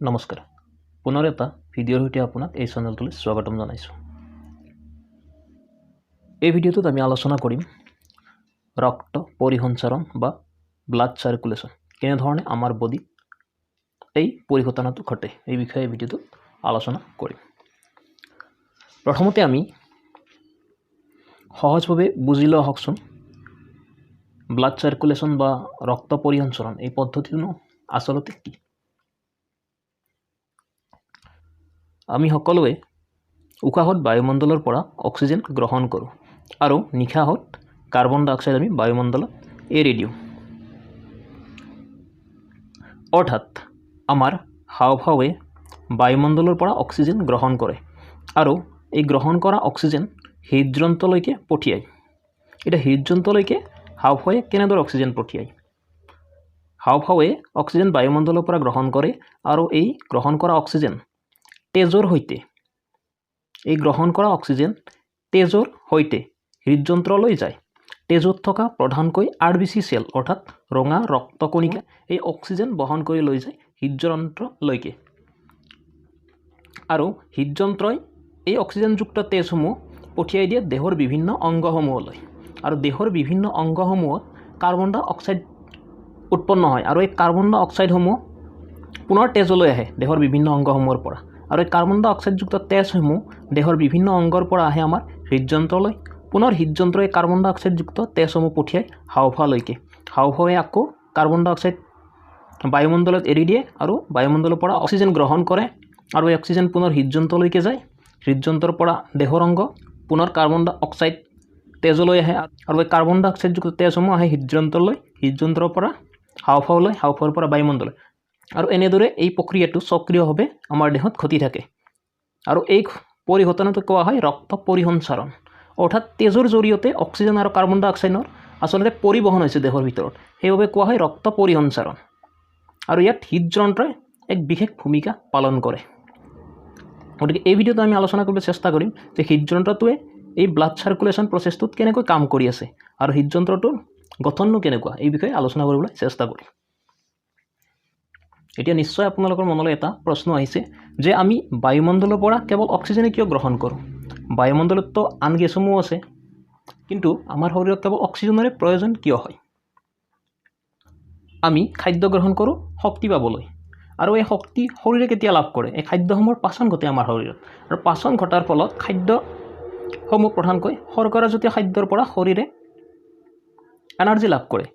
নমস্কাৰ, পুনৰ এটা ভিডিঅ'ৰ সৈতে আপোনাক এই চেনেলটোলৈ স্বাগতম জনাইছোঁ। এই ভিডিঅ'টোত আমি আলোচনা কৰিম ৰক্ত পৰিসঞ্চাৰণ বা ব্লাড চাৰ্কুলেশ্যন, কেনেধৰণে আমাৰ বডিত এই পৰিঘটনাটো ঘটে, এই বিষয়ে এই ভিডিঅ'টোত আলোচনা কৰিম। প্ৰথমতে আমি সহজভাৱে বুজি লোৱা হওকচোন, ব্লাড চাৰ্কুলেশ্যন বা ৰক্ত পৰিসঞ্চাৰণ এই পদ্ধতিটোনো আচলতে কি। আমি সকলোৱে উশাহত বায়ুমণ্ডলৰ পৰা অক্সিজেন গ্ৰহণ কৰোঁ আৰু নিশাহত কাৰ্বন ডাই অক্সাইড আমি বায়ুমণ্ডলত এৰি দিওঁ। অৰ্থাৎ আমাৰ হাওঁফাওঁৱে বায়ুমণ্ডলৰ পৰা অক্সিজেন গ্ৰহণ কৰে আৰু এই গ্ৰহণ কৰা অক্সিজেন হৃদযন্ত্ৰলৈকে পঠিয়ায়। এতিয়া হৃদযন্ত্ৰলৈকে হাওঁফাওঁৱে কেনেদৰে অক্সিজেন পঠিয়ায়? হাওঁফাওঁৱে অক্সিজেন বায়ুমণ্ডলৰ পৰা গ্ৰহণ কৰে আৰু এই গ্ৰহণ কৰা অক্সিজেন তেজৰ সৈতে, এই গ্ৰহণ কৰা অক্সিজেন তেজৰ সৈতে হৃদযন্ত্ৰলৈ যায়। তেজত থকা প্ৰধানকৈ আৰ বি চি চেল অৰ্থাৎ ৰঙা ৰক্তকণিকা এই অক্সিজেন বহন কৰি লৈ যায় হৃদযন্ত্ৰলৈকে আৰু হৃদযন্ত্ৰই এই অক্সিজেনযুক্ত তেজসমূহ পঠিয়াই দিয়ে দেহৰ বিভিন্ন অংগসমূহলৈ আৰু দেহৰ বিভিন্ন অংগসমূহত কাৰ্বন ডাই অক্সাইড উৎপন্ন হয় আৰু এই কাৰ্বন ডাই অক্সাইডসমূহ পুনৰ তেজলৈ আহে দেহৰ বিভিন্ন অংগসমূহৰ পৰা আৰু এই কাৰ্বন ডাই অক্সাইডযুক্ত তেজসমূহ দেহৰ বিভিন্ন অংগৰ পৰা আহে আমাৰ হৃদযন্ত্ৰলৈ। পুনৰ হৃদযন্ত্ৰই কাৰ্বন ডাই অক্সাইডযুক্ত তেজসমূহ পঠিয়াই হাওঁফাওঁলৈকে। হাওঁফাওঁৱে আকৌ কাৰ্বন ডাই অক্সাইড বায়ুমণ্ডলত এৰি দিয়ে আৰু বায়ুমণ্ডলৰ পৰা অক্সিজেন গ্ৰহণ কৰে আৰু এই অক্সিজেন পুনৰ হৃদযন্ত্ৰলৈকে যায়। হৃদযন্ত্ৰৰ পৰা দেহৰ অংগ পুনৰ কাৰ্বন ডাই অক্সাইড তেজলৈ আহে আৰু এই কাৰ্বন ডাই অক্সাইডযুক্ত তেজসমূহ আহে হৃদযন্ত্ৰলৈ, হৃদযন্ত্ৰৰ পৰা হাওঁফাওঁলৈ, হাওঁফাওঁৰ পৰা বায়ুমণ্ডললৈ আৰু এনেদৰে এই প্ৰক্ৰিয়াটো সক্ৰিয়ভাৱে আমাৰ দেহত ঘটি থাকে আৰু এই পৰিঘটনাটো কোৱা হয় ৰক্ত পৰিসঞ্চাৰণ। অৰ্থাৎ তেজৰ জৰিয়তে অক্সিজেন আৰু কাৰ্বন ডাই অক্সাইডৰ আচলতে পৰিবহণ হৈছে দেহৰ ভিতৰত, সেইবাবে কোৱা হয় ৰক্ত পৰিসঞ্চাৰণ আৰু ইয়াত হৃদযন্ত্ৰই এক বিশেষ ভূমিকা পালন কৰে। গতিকে এই ভিডিঅ'টো আমি আলোচনা কৰিবলৈ চেষ্টা কৰিম যে হৃদযন্ত্ৰটোৱে এই ব্লাড চাৰ্কুলেশ্যন প্ৰচেছটোত কেনেকৈ কাম কৰি আছে আৰু হৃদযন্ত্ৰটোৰ গঠননো কেনেকুৱা, এই বিষয়ে আলোচনা কৰিবলৈ চেষ্টা কৰিম। এতিয়া নিশ্চয় আপোনালোকৰ মনলৈ এটা প্ৰশ্ন আহিছে যে আমি বায়ুমণ্ডলৰ পৰা কেৱল অক্সিজেনে কিয় গ্ৰহণ কৰোঁ? বায়ুমণ্ডলততো আন গেছসমূহ আছে, কিন্তু আমাৰ শৰীৰত কেৱল অক্সিজেনৰে প্ৰয়োজন কিয় হয়? আমি খাদ্য গ্ৰহণ কৰোঁ শক্তি পাবলৈ আৰু এই শক্তি শৰীৰে কেতিয়া লাভ কৰে? এই খাদ্যসমূহৰ পাচন ঘটে আমাৰ শৰীৰত আৰু পাচন ঘটাৰ ফলত খাদ্যসমূহ প্ৰধানকৈ শৰ্কৰাজাতীয় খাদ্যৰ পৰা শৰীৰে এনাৰ্জি লাভ কৰে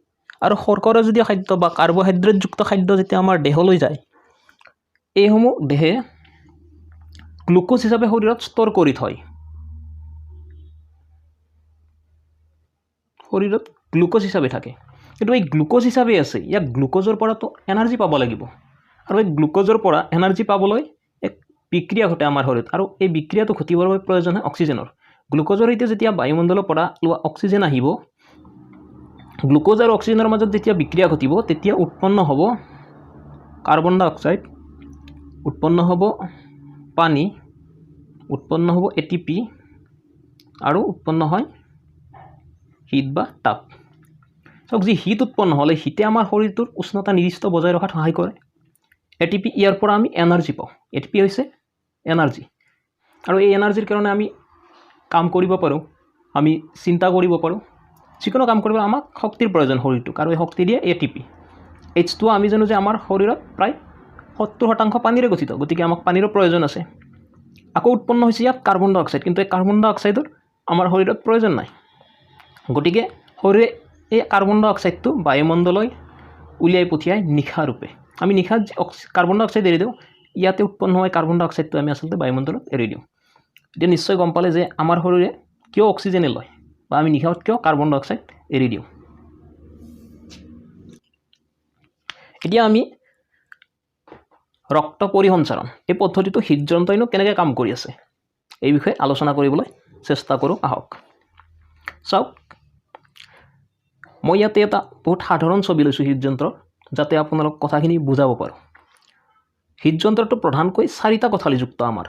আৰু শৰ্কৰাজাতীয় খাদ্য বা কাৰ্বহাইড্ৰেটযুক্ত খাদ্য যেতিয়া আমাৰ দেহলৈ যায়, এইসমূহ দেহে গ্লুক'জ হিচাপে শৰীৰত ষ্ট'ৰ কৰি থয়। শৰীৰত গ্লুক'জ হিচাপে থাকে, কিন্তু এই গ্লুক'জ হিচাপে আছে, ইয়াক গ্লুক'জৰ পৰাতো এনাৰ্জি পাব লাগিব আৰু এই গ্লুক'জৰ পৰা এনাৰ্জি পাবলৈ এক বিক্ৰিয়া ঘটে আমাৰ শৰীৰত আৰু এই বিক্ৰিয়াটো ঘটিবৰ বাবে প্ৰয়োজন হয় অক্সিজেনৰ। গ্লুক'জৰ সৈতে যেতিয়া বায়ুমণ্ডলৰ পৰা লোৱা অক্সিজেন আহিব, গ্লুক'জ আৰু অক্সিজেনৰ মাজত যেতিয়া বিক্ৰিয়া ঘটিব তেতিয়া উৎপন্ন হ'ব কাৰ্বন ডাই অক্সাইড, উৎপন্ন হ'ব পানী, উৎপন্ন হ'ব এ টি পি আৰু উৎপন্ন হয় হিট বা তাপ। চাওক, যি হিট উৎপন্ন হ'লে হিটে আমাৰ শৰীৰটোৰ উষ্ণতা নিৰ্দিষ্ট বজাই ৰখাত সহায় কৰে। এ টি পি, ইয়াৰ পৰা আমি এনাৰ্জি পাওঁ। এ টি পি হৈছে এনাৰ্জি আৰু এই এনাৰ্জিৰ কাৰণে আমি কাম কৰিব পাৰোঁ, আমি চিন্তা কৰিব পাৰোঁ, যিকোনো কাম কৰিব আমাক শক্তিৰ প্ৰয়োজন শৰীৰটোক আৰু এই শক্তি দিয়ে এ টি পি। এইচ টু আমি জানো যে আমাৰ শৰীৰত প্ৰায় 70% পানীৰে গঠিত, গতিকে আমাক পানীৰো প্ৰয়োজন আছে। আকৌ উৎপন্ন হৈছে ইয়াত কাৰ্বন ডাই অক্সাইড, কিন্তু এই কাৰ্বন ডাই অক্সাইডৰ আমাৰ শৰীৰত প্ৰয়োজন নাই, গতিকে শৰীৰে এই কাৰ্বন ডাই অক্সাইডটো বায়ুমণ্ডললৈ উলিয়াই পঠিয়াই নিশাৰূপে। আমি নিশাত কাৰ্বন ডাই অক্সাইড এৰি দিওঁ, ইয়াতে উৎপন্ন হোৱা কাৰ্বন ডাই অক্সাইডটো আমি আচলতে বায়ুমণ্ডলত এৰি দিওঁ। এতিয়া নিশ্চয় গম পালে যে আমাৰ শৰীৰে কিয় অক্সিজেনে লয় বা আমি নিশাত কিয় কাৰ্বন ডাই অক্সাইড এৰি দিওঁ। এতিয়া আমি ৰক্ত পৰিসঞ্চাৰণ এই পদ্ধতিটো হৃদযন্ত্ৰইনো কেনেকৈ কাম কৰি আছে এই বিষয়ে আলোচনা কৰিবলৈ চেষ্টা কৰোঁ আহক। চাওক, মই ইয়াতে এটা বহুত সাধাৰণ ছবি লৈছোঁ হৃদযন্ত্ৰৰ, যাতে আপোনালোক কথাখিনি বুজাব পাৰোঁ। হৃদযন্ত্ৰটো প্ৰধানকৈ চাৰিটা কোঠালিযুক্ত আমাৰ।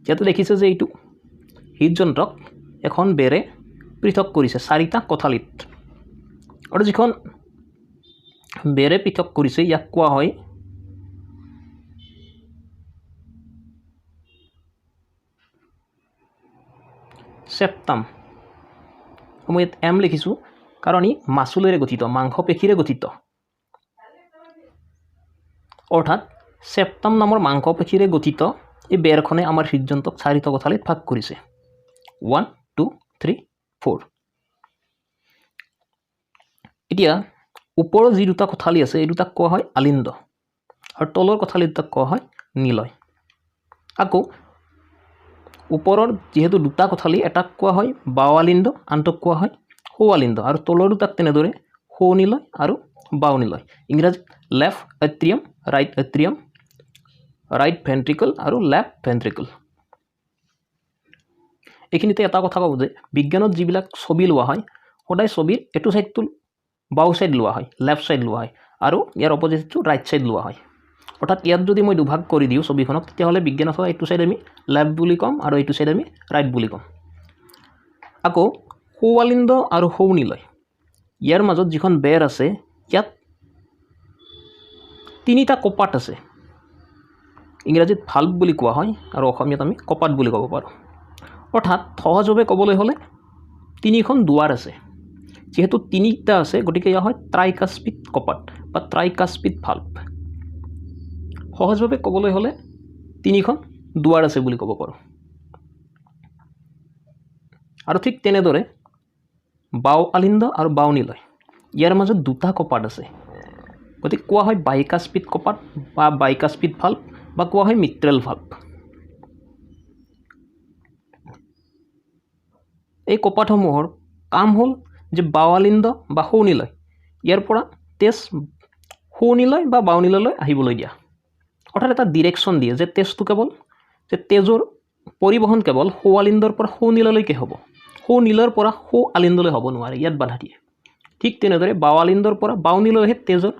ইয়াতে দেখিছে যে এইটো হৃদযন্ত্ৰক এখন বেৰে পৃথক কৰিছে চাৰিটা কোঠালিত আৰু যিখন বেৰে পৃথক কৰিছে ইয়াক কোৱা হয় চেপ্টাম। মই ইয়াত এম লিখিছোঁ কাৰণ ই মাচুলেৰে গঠিত, মাংসপেশীৰে গঠিত। অৰ্থাৎ চেপ্টাম নামৰ মাংসপেশীৰে গঠিত এই বেৰখনে আমাৰ হৃদযন্ত্ৰক চাৰিটা কোঠালিত ভাগ কৰিছে, 1 2 3 4। এতিয়া ওপৰৰ যি দুটা কোঠালি আছে এই দুটাক কোৱা হয় আলিন্দ আৰু তলৰ কোঠালি দুটাক কোৱা হয় নিলয়। আকৌ ওপৰৰ যিহেতু দুটা কোঠালি, এটাক কোৱা হয় বাওঁ আলিন্দ, আনটোক কোৱা হয় সোঁ আলিন্দ, আৰু তলৰ দুটাক তেনেদৰে সোঁ নিলয় আৰু বাওঁ নিলয়। ইংৰাজীত left atrium, right atrium, right ventricle আৰু লেফ্ট ভেণ্ট্ৰিকল। এইখিনিতে এটা কথা কওঁ যে বিজ্ঞানত যিবিলাক ছবি লোৱা হয় সদায় ছবিৰ এইটো ছাইডটো বাওঁ ছাইড লোৱা হয়, লেফ্ট ছাইড লোৱা হয়, আৰু ইয়াৰ অপজিটটো ৰাইট ছাইড লোৱা হয়। অৰ্থাৎ ইয়াত যদি মই দুভাগ কৰি দিওঁ ছবিখনক, তেতিয়াহ'লে বিজ্ঞানত সদায় এইটো ছাইড আমি লেফ্ট বুলি ক'ম আৰু এইটো ছাইড আমি ৰাইট বুলি ক'ম। আকৌ সোঁ আলিন্দ আৰু সোঁ নিলয়, ইয়াৰ মাজত যিখন বেৰ আছে ইয়াত তিনিটা কপাট আছে। ইংৰাজীত ভাল্ভ বুলি কোৱা হয় আৰু অসমীয়াত আমি কপাট বুলি ক'ব পাৰোঁ। অৰ্থাৎ সহজভাৱে ক'বলৈ হ'লে তিনিখন দুৱাৰ আছে। যিহেতু তিনিটা আছে গতিকে ইয়াৰ হয় ট্ৰাইকাস্পিড কপাট বা ট্ৰাইকাস্পিড ভাল্ভ। সহজভাৱে ক'বলৈ হ'লে তিনিখন দুৱাৰ আছে বুলি ক'ব পাৰোঁ। আৰু ঠিক তেনেদৰে বাওঁ আলিন্দ আৰু বাওঁ নিলয়, ইয়াৰ মাজত দুটা কপাট আছে, গতিকে কোৱা হয় বাইকাস্পিড কপাট বা বাইকাস্পিড ভাল্ভ বা কোৱা হয় মিট্ৰেল ভাল্ভ। এই কপাটসমূহৰ কাম হ'ল যে বাওঁ আলিন্দ বা সোঁ নিলয়, ইয়াৰ পৰা তেজ সোঁ নিলয় বা বাওঁ নিলয়লৈ আহিবলৈ দিয়া, অৰ্থাৎ এটা ডিৰেকশ্যন দিয়ে যে তেজটো কেৱল, যে তেজৰ পৰিবহণ কেৱল সোঁ আলিন্দৰ পৰা সোঁ নিলয়লৈকে হ'ব, সোঁ নিলয়ৰ পৰা সোঁ আলিন্দলৈ হ'ব নোৱাৰে, ইয়াত বাধা দিয়ে। ঠিক তেনেদৰে বাওঁ আলিন্দৰ পৰা বাওঁ নিলয়লৈহে তেজৰ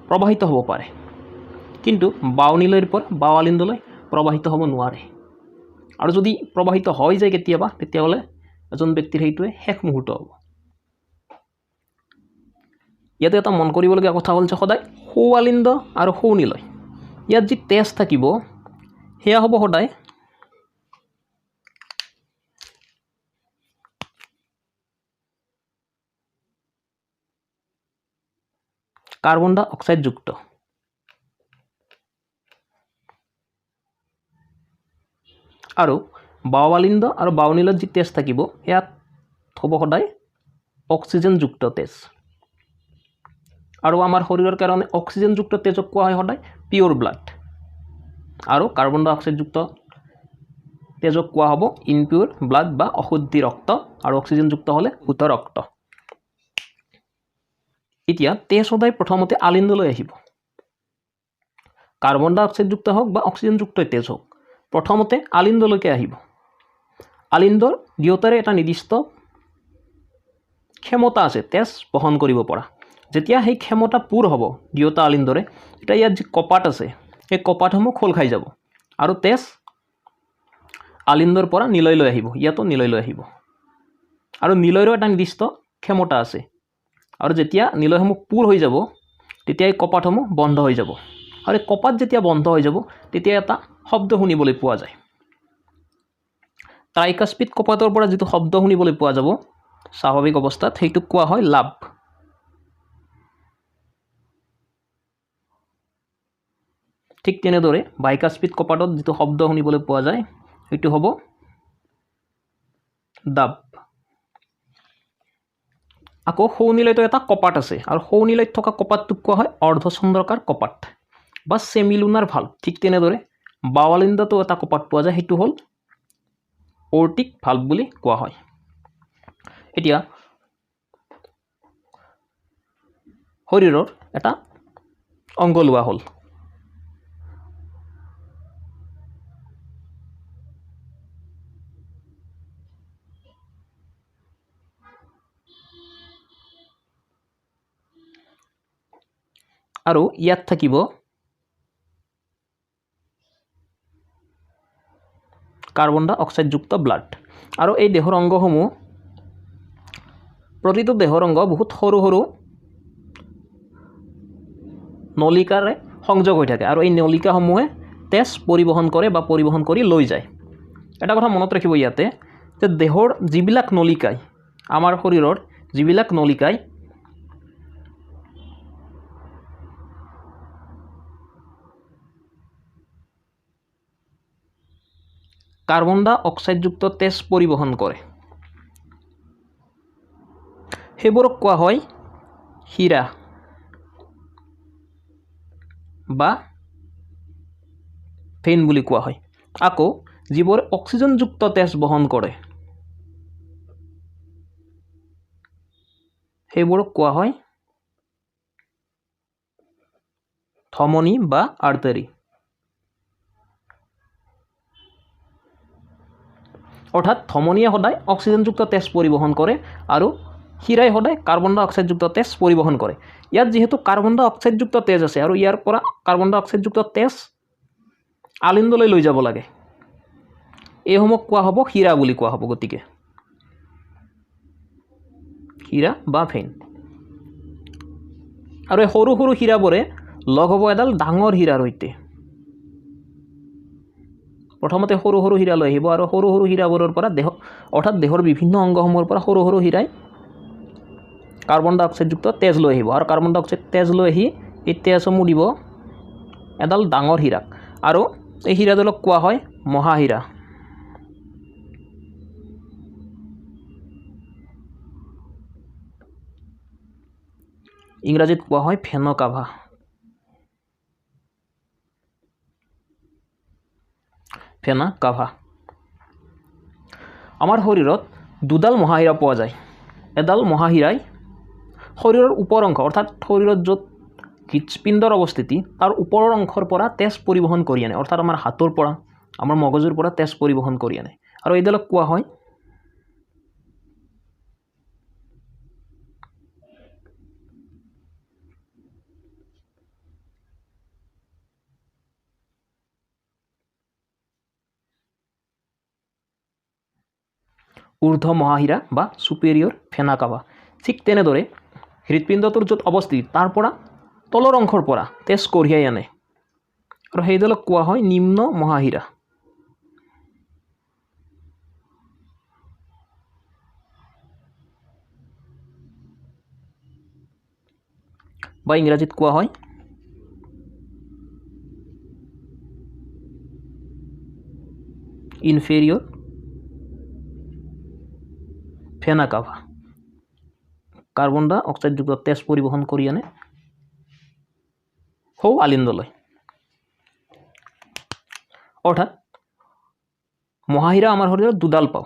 প্ৰবাহিত হ'ব পাৰে, কিন্তু বাওঁ নিলয়ৰ পৰা বাওঁ আলিন্দলৈ প্ৰবাহিত হ'ব নোৱাৰে। আৰু যদি প্ৰবাহিত হৈ যায় কেতিয়াবা, তেতিয়াহ'লে এজন ব্যক্তিৰ সেইটোৱে শেষ মুহূৰ্ত হ'ব। ইয়াতে এটা মন কৰিবলগীয়া কথা হ'ল যে সদায় সোঁ আলিন্দ আৰু সোঁ নিলয়, ইয়াত যি তেজ থাকিব সেয়া হ'ব সদায় কাৰ্বন ডাই অক্সাইডযুক্ত। আৰু বাওঁ আলিন্দ আৰু বাওঁ নিলয়ত যি তেজ থাকিব সেয়াত হ'ব সদায় অক্সিজেনযুক্ত তেজ। আৰু আমাৰ শৰীৰৰ কাৰণে অক্সিজেনযুক্ত তেজক কোৱা হয় সদায় পিয়'ৰ ব্লাড, আৰু কাৰ্বন ডাই অক্সাইডযুক্ত তেজক কোৱা হ'ব ইনপিয়'ৰ ব্লাড বা অশুদ্ধি ৰক্ত, আৰু অক্সিজেনযুক্ত হ'লে শুদ্ধ ৰক্ত। এতিয়া তেজ সদায় প্ৰথমতে আলিন্দলৈ আহিব, কাৰ্বন ডাই অক্সাইডযুক্ত হওক বা অক্সিজেনযুক্ত তেজ হওক, প্ৰথমতে আলিন্দলৈকে আহিব। আলিন্দৰ দুয়োটাৰে এটা নিৰ্দিষ্ট ক্ষমতা আছে তেজ বহন কৰিব পৰা। যেতিয়া সেই ক্ষমতা পূৰ হ'ব দুয়োটা আলিন্দৰে, তেতিয়া ইয়াত যি কপাট আছে সেই কপাটসমূহ খোল খাই যাব আৰু তেজ আলিন্দৰ পৰা নিলয়লৈ আহিব, ইয়াতো নিলয়লৈ আহিব। আৰু নিলয়ৰো এটা নিৰ্দিষ্ট ক্ষমতা আছে, আৰু যেতিয়া নিলয়সমূহ পূৰ হৈ যাব তেতিয়া এই কপাটসমূহ বন্ধ হৈ যাব। আৰু এই কপাট যেতিয়া বন্ধ হৈ যাব তেতিয়া এটা শব্দ শুনিবলৈ পোৱা যায়। ট্ৰাইকাস্পিড কপাটৰ পৰা যিটো শব্দ শুনিবলৈ পোৱা যাব স্বাভাৱিক অৱস্থাত, সেইটোক কোৱা হয় লাভ। ঠিক তেনেদৰে বাইকাস্পিড কপাটত যিটো শব্দ শুনিবলৈ পোৱা যায় সেইটো হ'ব ডাব। আকৌ সোঁ নিলয়তো এটা কপাট আছে, আৰু সোঁ নিলয়ত থকা কপাটটোক কোৱা হয় অৰ্ধচন্দ্ৰকাৰ কপাট বা চেমিলুনাৰ ভাল্ভ। ঠিক তেনেদৰে বাওঁ আলিন্দতো এটা কপাট পোৱা যায়, সেইটো হ'ল অৰ্টিক ভাল্ভ বুলি কোৱা হয়। এতিয়া শৰীৰৰ এটা অংগ লোৱা হ'ল। আৰু ইয়াত থাকিব কাৰ্বন ডাই অক্সাইডযুক্ত ব্লাড। আৰু এই দেহৰ অংগসমূহ, প্ৰতিটো দেহৰ অংগ বহুত সৰু সৰু নলিকাৰে সংযোগ হৈ থাকে, আৰু এই নলিকাসমূহে তেজ পৰিবহণ কৰে বা পৰিবহণ কৰি লৈ যায়। এটা কথা মনত ৰাখিব ইয়াতে যে দেহৰ যিবিলাক নলিকাই, আমাৰ শৰীৰৰ যিবিলাক নলিকাই কাৰ্বন ডাই অক্সাইডযুক্ত তেজ পৰিবহণ কৰে, সেইবোৰক কোৱা হয় শিৰা বা ভেইন বুলি কোৱা হয়। আকৌ যিবোৰ অক্সিজেনযুক্ত তেজ বহন কৰে সেইবোৰক কোৱা হয় ধমনী বা আৰ্টাৰী। অৰ্থাৎ ধমনীয়ে সদায় অক্সিজেনযুক্ত তেজ পৰিবহণ কৰে আৰু শিৰাই সদায় কাৰ্বন ডাই অক্সাইডযুক্ত তেজ পৰিবহণ কৰে। ইয়াত যিহেতু কাৰ্বন ডাই অক্সাইডযুক্ত তেজ আছে আৰু ইয়াৰ পৰা কাৰ্বন ডাই অক্সাইডযুক্ত তেজ আলিন্দলৈ লৈ যাব লাগে, এইসমূহ কোৱা হ'ব শিৰা বুলি কোৱা হ'ব। গতিকে শিৰা বা ভেইন। আৰু এই সৰু সৰু শিৰাবোৰে লগ হ'ব এডাল ডাঙৰ শিৰাৰ সৈতে। প্ৰথমতে সৰু সৰু শিৰা লৈ আহিব আৰু সৰু সৰু শিৰাবোৰৰ পৰা দেহ, অৰ্থাৎ দেহৰ বিভিন্ন অংগসমূহৰ পৰা সৰু সৰু শিৰাই কাৰ্বন ডাই অক্সাইডযুক্ত তেজ লৈ আহিব আৰু কাৰ্বন ডাই অক্সাইড তেজ লৈ আহি এই তেজসমূহ দিব এডাল ডাঙৰ শিৰাক আৰু এই শিৰাডালক কোৱা হয় মহাশিৰা। ইংৰাজীত কোৱা হয় ভেনকাভা। Vena CAVA. আমাৰ শৰীৰত দুডাল মহাশিৰা পোৱা যায়। এডাল মহাশিৰাই শৰীৰৰ ওপৰ অংশ, অৰ্থাৎ শৰীৰত য'ত হৃদপিণ্ডৰ অৱস্থিতি তাৰ ওপৰৰ অংশৰ পৰা তেজ পৰিবহণ কৰি আনে, অৰ্থাৎ আমাৰ হাতৰ পৰা, আমাৰ মগজুৰ পৰা তেজ পৰিবহণ কৰি আনে আৰু এইডালক কোৱা হয় ঊৰ্ধ্ব মহাশিৰা বা ছুপেৰিয়ৰ ভেনা কাভা। ঠিক তেনেদৰে হৃদপিণ্ডটোৰ য'ত অৱস্থিতি তাৰ পৰা তলৰ অংশৰ পৰা তেজ কঢ়িয়াই আনে আৰু সেইডালক কোৱা হয় নিম্ন মহাশিৰা। বা ইংৰাজীত কোৱা হয় ইনফেৰিয়ৰ ভেনা কাভা। কাৰ্বন ডাই অক্সাইডযুক্ত তেজ পৰিবহণ কৰি আনে সৌ আলিন্দলৈ। অৰ্থাৎ মহাশিৰা আমাৰ শৰীৰত দুডাল পাওঁ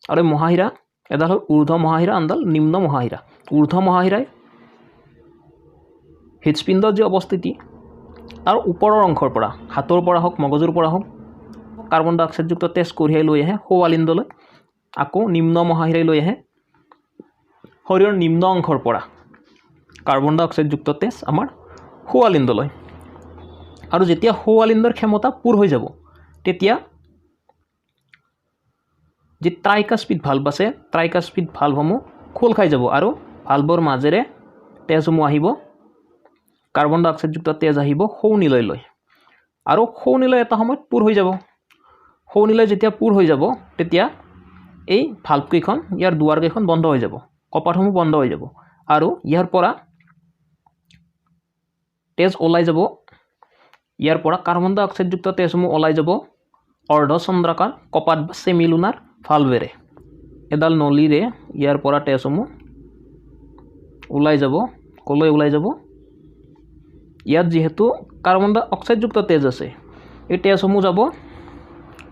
আৰু এই মহাশিৰা এডাল হ'ল ঊৰ্ধ্ব মহাশিৰা, আনডাল নিম্ন মহাশিৰা। ঊৰ্ধ্ব মহাশিৰাই হৃদপিণ্ডৰ যি অৱস্থিতি তাৰ ওপৰৰ অংশৰ পৰা, হাতৰ পৰা হওক মগজুৰ পৰা হওক, কাৰ্বন ডাই অক্সাইডযুক্ত তেজ কঢ়িয়াই লৈ আহে সৌ আলিন্দলৈ। আকৌ নিম্ন মহাশিৰাই লৈ আহে শৰীৰৰ নিম্ন অংশৰ পৰা কাৰ্বন ডাই অক্সাইডযুক্ত তেজ আমাৰ সৌ আলিন্দলৈ। আৰু যেতিয়া সৌ আলিন্দৰ ক্ষমতা পূৰ হৈ যাব তেতিয়া যি ট্ৰাইকাস্পিড ভাল্ভ আছে, ট্ৰাইকাস্পিড ভাল্ভসমূহ খোল খাই যাব আৰু ভাল্ভৰ মাজেৰে তেজসমূহ আহিব, কাৰ্বন ডাই অক্সাইডযুক্ত তেজ আহিব সৌ নিলয়লৈ আৰু সৌ নিলয় এটা সময়ত পূৰ হৈ যাব। সৌ নিলয় যেতিয়া পূৰ হৈ যাব তেতিয়া এই ভাল্ভকেইখন, ইয়াৰ দুৱাৰকেইখন বন্ধ হৈ যাব, কপাটসমূহ বন্ধ হৈ যাব আৰু ইয়াৰ পৰা তেজ ওলাই যাব। ইয়াৰ পৰা কাৰ্বন ডাই অক্সাইডযুক্ত তেজসমূহ ওলাই যাব অৰ্ধচন্দ্ৰাকাৰ কপাট বা চেমিলুনাৰ ভালভেৰে। এডাল নলীৰে ইয়াৰ পৰা তেজসমূহ ওলাই যাব। ক'লৈ ওলাই যাব? ইয়াত যিহেতু কাৰ্বন ডাই অক্সাইডযুক্ত তেজ আছে, এই তেজসমূহ যাব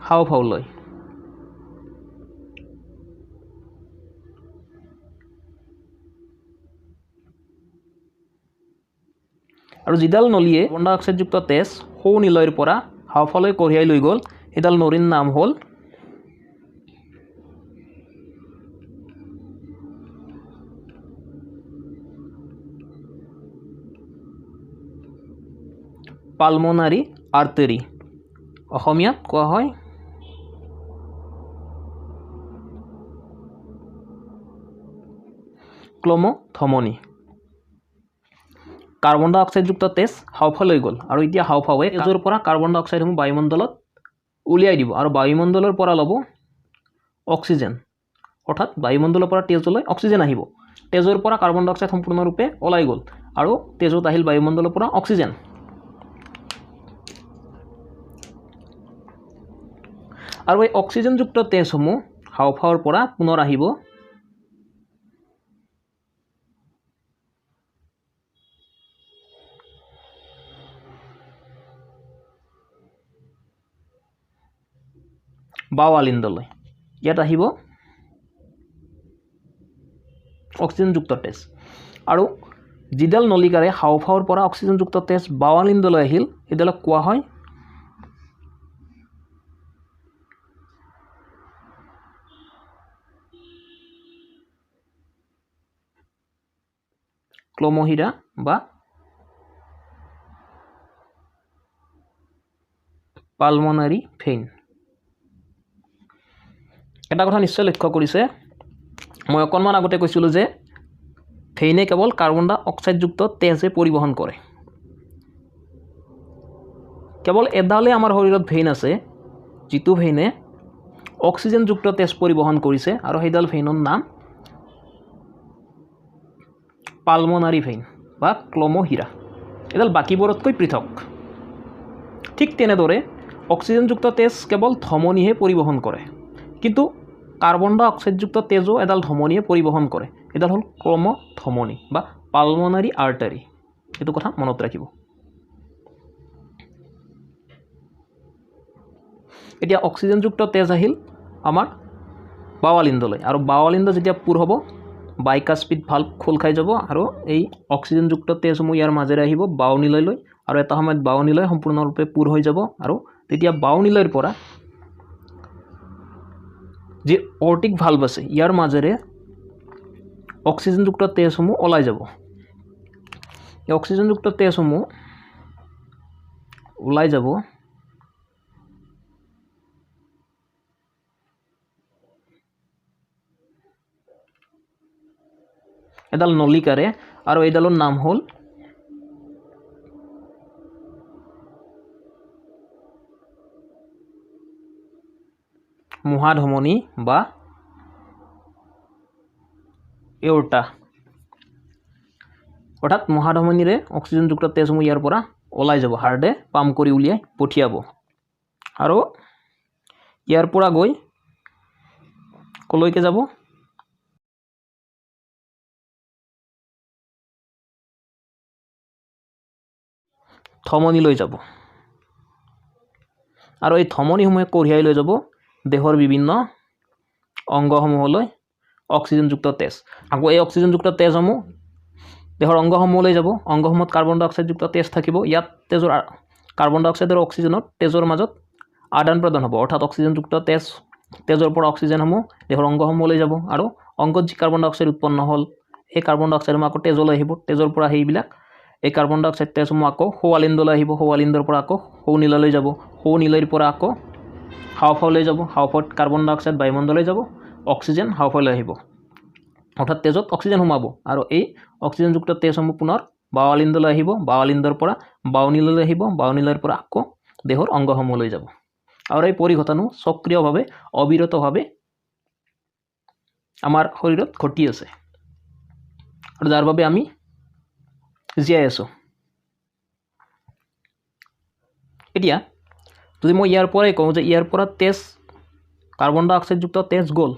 হাওঁফাওঁলৈ। আৰু যিডাল নলীয়ে কাৰ্বন ডাই অক্সাইডযুক্ত তেজ সৌ নিলয়ৰ পৰা হাওঁফাওঁলৈ কঢ়িয়াই লৈ গ'ল, সেইডাল নলীৰ নাম হ'ল পালমোনাৰী আৰ্টেৰী। অসমীয়াত কোৱা হয় ক্লোমধমনী। কাৰ্বন ডাই অক্সাইডযুক্ত তেজ হাওঁফাওঁলৈ গ'ল আৰু এতিয়া হাওঁফাওঁৱে তেজৰ পৰা কাৰ্বন ডাই অক্সাইডসমূহ বায়ুমণ্ডলত উলিয়াই দিব আৰু বায়ুমণ্ডলৰ পৰা ল'ব অক্সিজেন। অৰ্থাৎ বায়ুমণ্ডলৰ পৰা তেজলৈ অক্সিজেন আহিব, তেজৰ পৰা কাৰ্বন ডাই অক্সাইড সম্পূৰ্ণৰূপে ওলাই গ'ল আৰু তেজত আহিল বায়ুমণ্ডলৰ পৰা অক্সিজেন। আৰু এই অক্সিজেনযুক্ত তেজসমূহ হাওঁফাওঁৰ পৰা পুনৰ আহিব বাওঁ আলিন্দলৈ। ইয়াত আহিব অক্সিজেনযুক্ত তেজ আৰু যিডাল নলিকাৰে হাওঁফাওঁৰ পৰা অক্সিজেনযুক্ত তেজ বাওঁ আলিন্দলৈ আহিল সেইডালক কোৱা হয় ক্লোমহীৰা বা পালমনাৰী ভেইন। এটা কথা নিশ্চয় লক্ষ্য কৰিছে, মই অকণমান আগতে কৈছিলোঁ যে ভেইনে কেৱল কাৰ্বন ডাই অক্সাইডযুক্ত তেজে পৰিবহণ কৰে। কেৱল এডালে আমাৰ শৰীৰত ভেইন আছে যিটো ভেইনে অক্সিজেনযুক্ত তেজ পৰিবহণ কৰিছে আৰু সেইডাল ভেইনৰ নাম পালমনাৰী ভেইন বা ক্লোমহীৰা। এডাল বাকীবোৰতকৈ পৃথক। ঠিক তেনেদৰে অক্সিজেনযুক্ত তেজ কেৱল ধমনীহে পৰিবহণ কৰে, কিন্তু কাৰ্বন ডাই অক্সাইডযুক্ত তেজো এডাল ধমনীয়ে পৰিবহণ কৰে। এডাল হ'ল ক্ৰমধমনী বা পালমনাৰী আৰ্টাৰী। এইটো কথা মনত ৰাখিব। এতিয়া অক্সিজেনযুক্ত তেজ আহিল আমাৰ বাওঁ আলিন্দলৈ আৰু বাওঁ আলিন্দ যেতিয়া পূৰ হ'ব বাইকাস্পিড ভাল্ভ খোল খাই যাব আৰু এই অক্সিজেনযুক্ত তেজসমূহ ইয়াৰ মাজেৰে আহিব বাওঁ নিলয়লৈ আৰু এটা সময়ত বাওঁ নিলয় সম্পূৰ্ণৰূপে পূৰ হৈ যাব আৰু তেতিয়া বাওঁ নিলয়ৰ পৰা যি অৰ্টিক ভাল্ভ আছে ইয়াৰ মাজেৰে অক্সিজেনযুক্ত তেজসমূহ ওলাই যাব। এই অক্সিজেনযুক্ত তেজসমূহ ওলাই যাব এডাল নলিকাৰে আৰু এইডালৰ নাম হ'ল মহাধমনী বা এওৰ্টা। অৰ্থাৎ মহাধমনীৰে অক্সিজেনযুক্ত তেজসমূহ ইয়াৰ পৰা ওলাই যাব, হাৰ্টে পাম্প কৰি উলিয়াই পঠিয়াব আৰু ইয়াৰ পৰা গৈ কলৈকে যাব? ধমনীলৈ যাব আৰু এই ধমনীসমূহে কঢ়িয়াই লৈ যাব দেহৰ বিভিন্ন অংগসমূহলৈ অক্সিজেনযুক্ত তেজ। আকৌ এই অক্সিজেনযুক্ত তেজসমূহ দেহৰ অংগসমূহলৈ যাব, অংগসমূহত কাৰ্বন ডাই অক্সাইডযুক্ত তেজ থাকিব। ইয়াত তেজৰ কাৰ্বন ডাই অক্সাইড আৰু অক্সিজেনত তেজৰ মাজত আদান প্ৰদান হ'ব, অৰ্থাৎ অক্সিজেনযুক্ত তেজ তেজৰ পৰা অক্সিজেনসমূহ দেহৰ অংগসমূহলৈ যাব আৰু অংগত যি কাৰ্বন ডাই অক্সাইড উৎপন্ন হ'ল সেই কাৰ্বন ডাই অক্সাইডসমূহ আকৌ তেজলৈ আহিব, তেজৰ পৰা সেইবিলাক এই কাৰ্বন ডাই অক্সাইড তেজসমূহ আকৌ সৌ আলিন্দলৈ আহিব, সৌ আলিন্দৰ পৰা আকৌ সৌ নীললৈ যাব, সৌ নীলৈৰ পৰা আকৌ হাওঁফাওলৈ যাব, হাওঁফাওত কাৰ্বন ডাই অক্সাইড বায়ুমণ্ডললৈ যাব, অক্সিজেন হাওঁফাওলৈ আহিব, অৰ্থাৎ তেজত অক্সিজেন সোমাব আৰু এই অক্সিজেনযুক্ত তেজসমূহ পুনৰ বাওঁ আলিন্দলৈ আহিব, বাওঁ আলিন্দৰ পৰা বাওঁ নীললৈ আহিব, বাওঁ নীলৰ পৰা আকৌ দেহৰ অংগসমূহলৈ যাব। আৰু এই পৰিঘটনাটো সক্ৰিয়ভাৱে অবিৰতভাৱে আমাৰ শৰীৰত ঘটি আছে আৰু যাৰ বাবে আমি জীয়াই আছোঁ। এতিয়া যদি মই ইয়াৰ পৰাই কওঁ যে ইয়াৰ পৰা তেজ কাৰ্বন ডাই অক্সাইডযুক্ত তেজ গ'ল,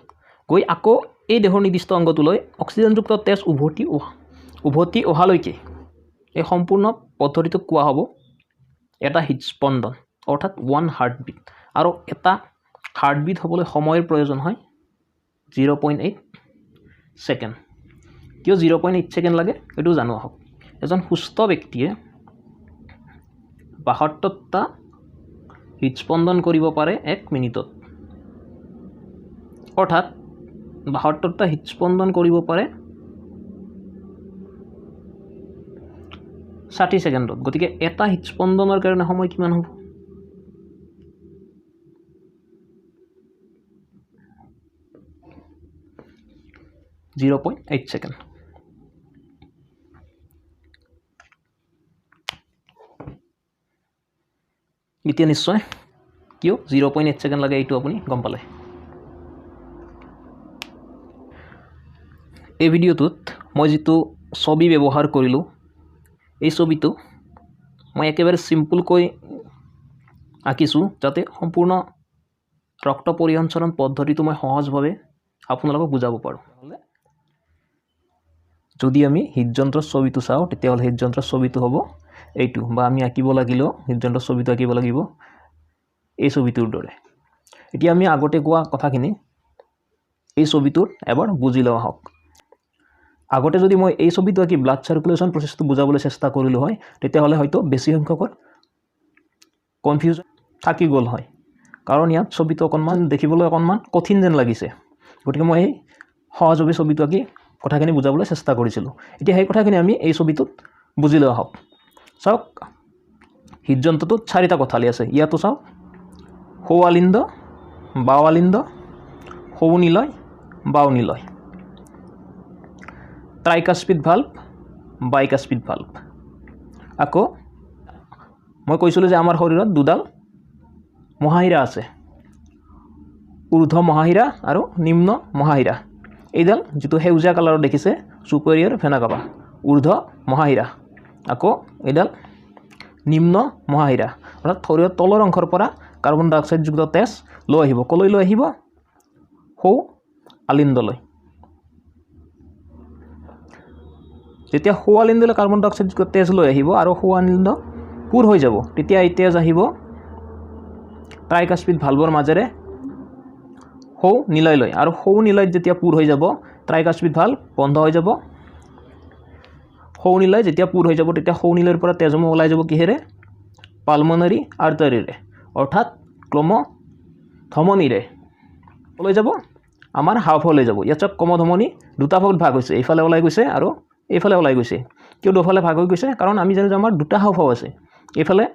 গৈ আকৌ এই দেহৰ নিৰ্দিষ্ট অংগটোলৈ অক্সিজেনযুক্ত তেজ উভতি অহালৈকে এই সম্পূৰ্ণ পদ্ধতিটোক কোৱা হ'ব এটা হৃদস্পন্দন, অৰ্থাৎ ওৱান হাৰ্টবিট। আৰু এটা হাৰ্টবিট হ'বলৈ সময়ৰ প্ৰয়োজন হয় 0.8 ছেকেণ্ড। কিয় 0.8 ছেকেণ্ড লাগে এইটো জানো আহক। এজন সুস্থ ব্যক্তিয়ে 72টা হৃদস্পন্দন কৰিব পাৰে এক মিনিটত, অৰ্থাৎ 72টা হৃদস্পন্দন কৰিব পাৰে 60 ছেকেণ্ডত। গতিকে এটা হৃদস্পন্দনৰ কাৰণে সময় কিমান হ'ব? 0.8 ছেকেণ্ড। এতিয়া নিশ্চয় কিয় 0.8 ছেকেণ্ড লাগে এইটো আপুনি গম পালে। এই ভিডিঅ'টোত মই যিটো ছবি ব্যৱহাৰ কৰিলোঁ, এই ছবিটো মই একেবাৰে চিম্পুলকৈ আঁকিছোঁ যাতে সম্পূৰ্ণ ৰক্ত পৰিসঞ্চাৰণ পদ্ধতিটো মই সহজভাৱে আপোনালোকক বুজাব পাৰোঁ। যদি আমি হৃদযন্ত্ৰৰ ছবিটো চাওঁ, তেতিয়াহ'লে হৃদযন্ত্ৰৰ ছবিটো হ'ব এইটো, বা আমি আঁকিব লাগিলেও হৃদযন্ত্ৰৰ ছবিটো আঁকিব লাগিব এই ছবিটোৰ দৰে। এতিয়া আমি আগতে কোৱা কথাখিনি এই ছবিটোত এবাৰ বুজি লওঁ আহক। আগতে যদি মই এই ছবিটো আঁকি ব্লাড চাৰ্কুলেশ্যন প্ৰচেছটো বুজাবলৈ চেষ্টা কৰিলোঁ হয়, তেতিয়াহ'লে হয়তো বেছি সংখ্যকৰ কনফিউজন থাকি গ'ল হয়, কাৰণ ইয়াত ছবিটো অকণমান দেখিবলৈ অকণমান কঠিন যেন লাগিছে। গতিকে মই এই সহজভাৱে ছবিটো আঁকি কথাখিনি বুজাবলৈ চেষ্টা কৰিছিলোঁ। এতিয়া সেই কথাখিনি আমি এই ছবিটোত বুজি লোৱা হওক। চাওক, হৃদযন্ত্ৰটোত চাৰিটা কোঠালি আছে। ইয়াতো চাওক, সৌ আলিন্দ, বাওঁ আলিন্দ, সৌ নিলয়, বাওঁ নিলয়, ট্ৰাইকাস্পিড ভাল্ভ, বাইকাস্পিড ভাল্ভ। আকৌ মই কৈছিলোঁ যে আমাৰ শৰীৰত দুডাল মহাশিৰা আছে, ঊৰ্ধ্ব মহাশিৰা আৰু নিম্ন মহাশিৰা। এইডাল যিটো সেউজীয়া কালাৰত দেখিছে, চুপেৰিয়ৰ ভেনাকাভা, ঊৰ্ধ্ব মহাশিৰা। আকৌ এইডাল নিম্ন মহাশিৰা, অৰ্থাৎ শৰীৰৰ তলৰ অংশৰ পৰা কাৰ্বন ডাই অক্সাইডযুক্ত তেজ লৈ আহিব। ক'লৈ লৈ আহিব? সৌ আলিন্দলৈ। যেতিয়া সৌ আলিন্দলৈ কাৰ্বন ডাই অক্সাইডযুক্ত তেজ লৈ আহিব আৰু সৌ আলিন্দ পূৰ হৈ যাব, তেতিয়া এই তেজ আহিব ট্ৰাইকাস্পিড ভাল্ভৰ মাজেৰে সৌ নিলয়লৈ, আৰু সৌ নিলয়ত যেতিয়া পূৰ হৈ যাব, ট্ৰাইকাস্পিড ভাল্ভ বন্ধ হৈ যাব। সৌ নিলয় যেতিয়া পূৰ হৈ যাব, তেতিয়া সৌ নিলয়ৰ পৰা তেজসমূহ ওলাই যাব কিহেৰে? পালমনাৰী আৰ্টাৰীৰে, অৰ্থাৎ ক্লম ধমনীৰে ওলাই যাব, আমাৰ হাওঁফাওলৈ যাব। ইয়াত চাওক, ক্ৰমধমনী দুটা ভাগত ভাগ হৈছে, এইফালে ওলাই গৈছে আৰু এইফালে ওলাই গৈছে। কিয় দুফালে ভাগ হৈ গৈছে? কাৰণ আমি জানো যে আমাৰ দুটা হাওঁফাও আছে, এইফালে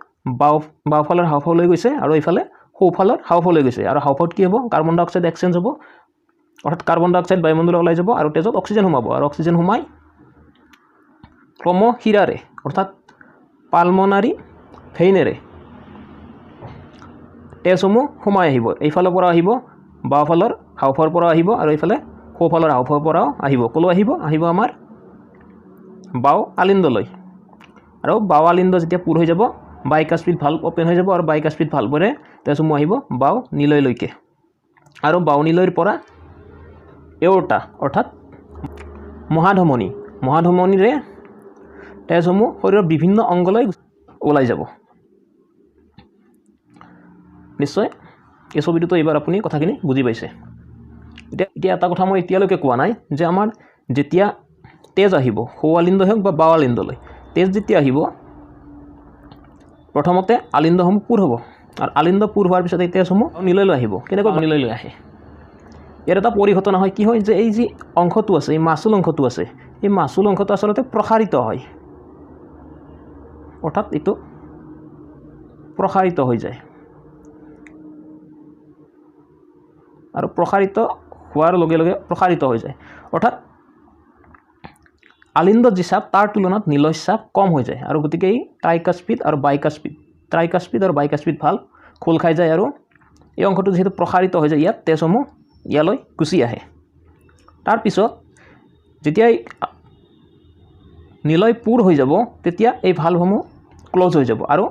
বাওঁফালৰ হাওঁফাওলৈ গৈছে আৰু এইফালে সোঁফালৰ হাওঁফাওলৈ গৈছে। আৰু হাওঁফাওত কি হ'ব? কাৰ্বন ডাই অক্সাইড এক্সচেঞ্জ হ'ব, অৰ্থাৎ কাৰ্বন ডাই অক্সাইড বায়ুমণ্ডলত ওলাই যাব আৰু তেজত অক্সিজেন সোমাব, আৰু অক্সিজেন সোমাই ক্ৰমশিৰাৰে অৰ্থাৎ পালমনাৰী ভেইনেৰে তেজসমূহ সোমাই আহিব। এইফালৰ পৰা আহিব, বাওঁফালৰ হাওঁফাওৰ পৰা আহিব আৰু এইফালে সোঁফালৰ হাওঁফাওৰ পৰাও আহিব। ক'লৈ আহিব? আহিব আমাৰ বাওঁ আলিন্দলৈ। আৰু বাওঁ আলিন্দ যেতিয়া পূৰ হৈ যাব, বাইকাস্পিড ভাল্ভ অ'পেন হৈ যাব আৰু বাইকাস্পিড ভাল্ভৰে তেজসমূহ আহিব বাওঁ নিলয়লৈকে। আৰু বাওঁ নিলয়ৰ পৰা এওৰ্টা অৰ্থাৎ মহাধমনী, মহাধমনীৰে তেজসমূহ শৰীৰৰ বিভিন্ন অংগলৈ ওলাই যাব। নিশ্চয় এই ছবিটোতো এইবাৰ আপুনি কথাখিনি বুজি পাইছে। এতিয়া এটা কথা মই এতিয়ালৈকে কোৱা নাই যে আমাৰ যেতিয়া তেজ আহিব, সৌ আলিন্দ হওক বা বাওঁ আলিন্দলৈ তেজ যেতিয়া আহিব, প্ৰথমতে আলিন্দসমূহ পূৰ হ'ব, আৰু আলিন্দ পূৰ হোৱাৰ পিছত এই তেজসমূহ নিলয়লৈ আহিব। কেনেকৈ নিলয়লৈ আহে? ইয়াৰ এটা পৰিঘটনা হয়। কি হয় যে এই যি অংশটো আছে, এই মাচুল অংশটো আছে, এই মাচুল অংশটো আচলতে প্ৰসাৰিত হয়, অৰ্থাৎ এইটো প্ৰসাৰিত হৈ যায়। আৰু প্ৰসাৰিত হোৱাৰ লগে লগে প্ৰসাৰিত হৈ যায়, অৰ্থাৎ আলিন্দ যি চাপ তাৰ তুলনাত নিলয় চাপ কম হৈ যায়, আৰু গতিকে এই ট্ৰাইকাস্পিড আৰু বাইকাস্পিড, ট্ৰাইকাস্পিড আৰু বাইকাস্পিড ভাল্ভ খোল খাই যায়, আৰু এই অংশটো যিহেতু প্ৰসাৰিত হৈ যায়, ইয়াত তেজসমূহ ইয়ালৈ গুচি আহে। তাৰপিছত যেতিয়া নিলয় পূৰ হৈ যাব, তেতিয়া এই ভাল্ভসমূহ ক্ল'জ হৈ যাব, আৰু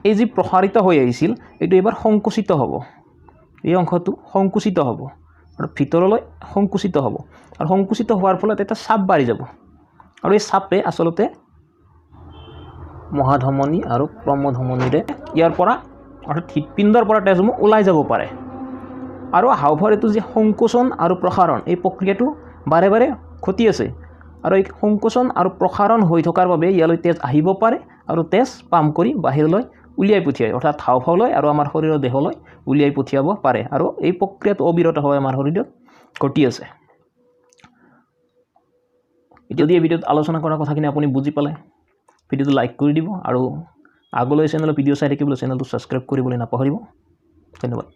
এই যি প্ৰসাৰিত হৈ আহিছিল এইটো এইবাৰ সংকুচিত হ'ব, এই অংশটো সংকুচিত হ'ব আৰু ভিতৰলৈ সংকুচিত হ'ব, আৰু সংকুচিত হোৱাৰ ফলত এটা চাপ বাঢ়ি যাব, আৰু এই চাপে আচলতে মহাধমনী আৰু ক্ৰমধমনীৰে ইয়াৰ পৰা অৰ্থাৎ হৃদপিণ্ডৰ পৰা তেজসমূহ ওলাই যাব পাৰে। আৰু হাওঁফাওৰ এইটো যি সংকোচন আৰু প্ৰসাৰণ, এই প্ৰক্ৰিয়াটো বাৰে বাৰে ঘটি আছে, আৰু এই সংকোচন আৰু প্ৰসাৰণ হৈ থকাৰ বাবে ইয়ালৈ তেজ আহিব পাৰে আৰু তেজ পাম্প কৰি বাহিৰলৈ উলিয়াই পঠিয়ায়, অৰ্থাৎ হাওঁফাওলৈ আৰু আমাৰ শৰীৰৰ দেহলৈ উলিয়াই পঠিয়াব পাৰে। আৰু এই প্ৰক্ৰিয়াটো অবিৰতভাৱে আমাৰ শৰীৰত ঘটি আছে। যদি এই ভিডিঅ'ত আলোচনা কৰা কথাখিনি আপুনি বুজি পালে, ভিডিঅ'টো লাইক কৰি দিব আৰু আগলৈ চেনেলৰ ভিডিঅ' চাই থাকিবলৈ চেনেলটো ছাবস্ক্ৰাইব কৰিবলৈ নাপাহৰিব। ধন্যবাদ।